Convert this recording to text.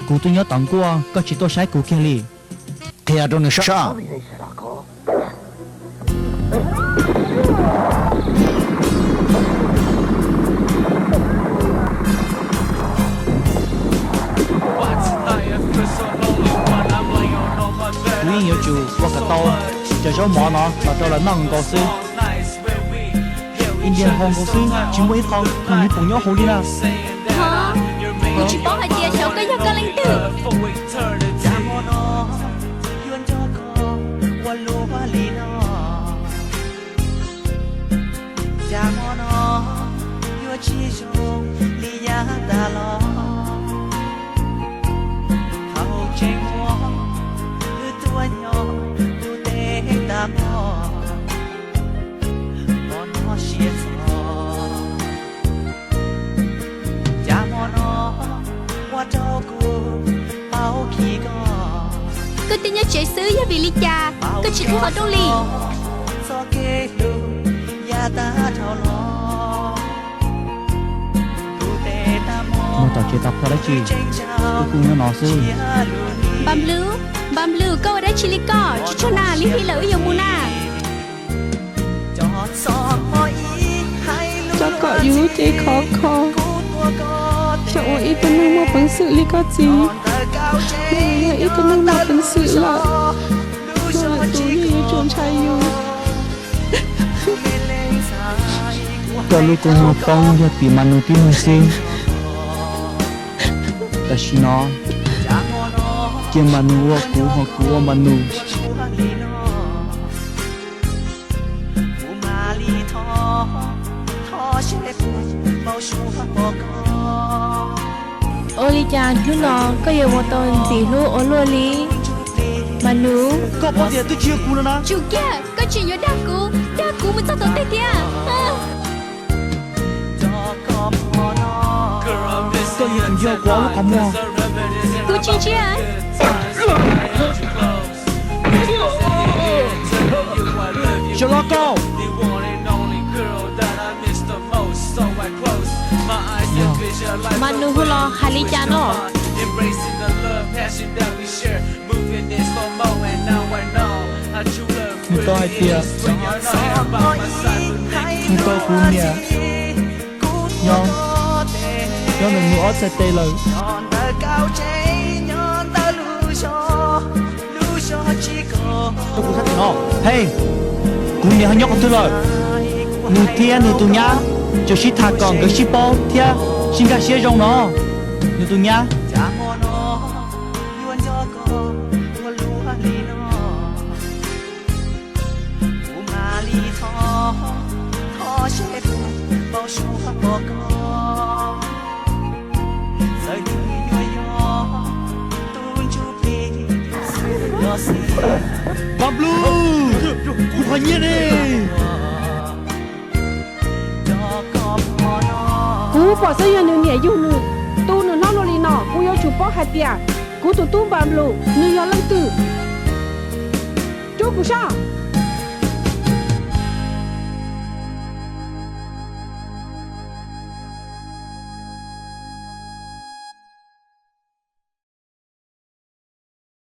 Kuv twb nyob tom nkuaj, koj tsis tuaj saib kuv kiag li. Qhia rau nws sab. Kuv yeej yuav tsum ua kom tau cov zaub mov no los rau lawv noj nkaus xwb. India hau nkaus xwb, tsis muaj ib qho khoom ib puas nyob hauv li na. Kuv tsis paub hais tias xyov koj yog koj leej twg. Koj twb nyob tsev xwb yog vim li cas koj tsis qhib qhov rooj li? Mus tom tsev tau qhua dab tsi, wb kuj nyob no xwb. Npam Nplus, Npam Nplus, koj ua dab tsi li koj? Tsis tshua na, li hli lawm wb yuav mus na. Coj kom yus ces khov kho, xyov ua ib tug neeg muaj peev xwm li koj txiv. Yog ib tug neeg muaj peev xwm lawm, koj lwm tus yeej yuav tsum ntshai yus. Koj lub kua muag poob yog tim Mas Nus tib neeg xwb. Tam sim no cia Mas Nus ua kuv ho kuv ua Mas Nus. Ua li cas hnub no koj yuav mus tau ntxim hlub ua luaj li, Mas Nus? Koj paub tias twb tsis yog kuv no na. Tsum kiag, koj tseem yuav dag kuv, dag kuv mus txog thaum twg thiab? Koj yuav tsum yog kuv ob lub qhov muag. Kuv tsis ntsia. Sawv los koj. Mas nws hu los hais li cas no? Nws tau hais tias nws tau kuv niam nyob, nyob nws nws ob txhais tes lawm. Kuv sab tim no, hej, kuv niam ho nyob qhov twg lawm? Nws thiab nws tus nyab tseem sib tham kom nkawd sib paub thiab sib nkag siab zoo no. Nws tus nyab. Npam Nplus, kuv qhov nyiaj ne. Kuv pom xwb yog nws niam yug nws, tu nws hlob luaj li no, kuv yuav tsum paub hais tias kuv tus tub Npam Nplus nws yog leej twg. Rub kuv sab.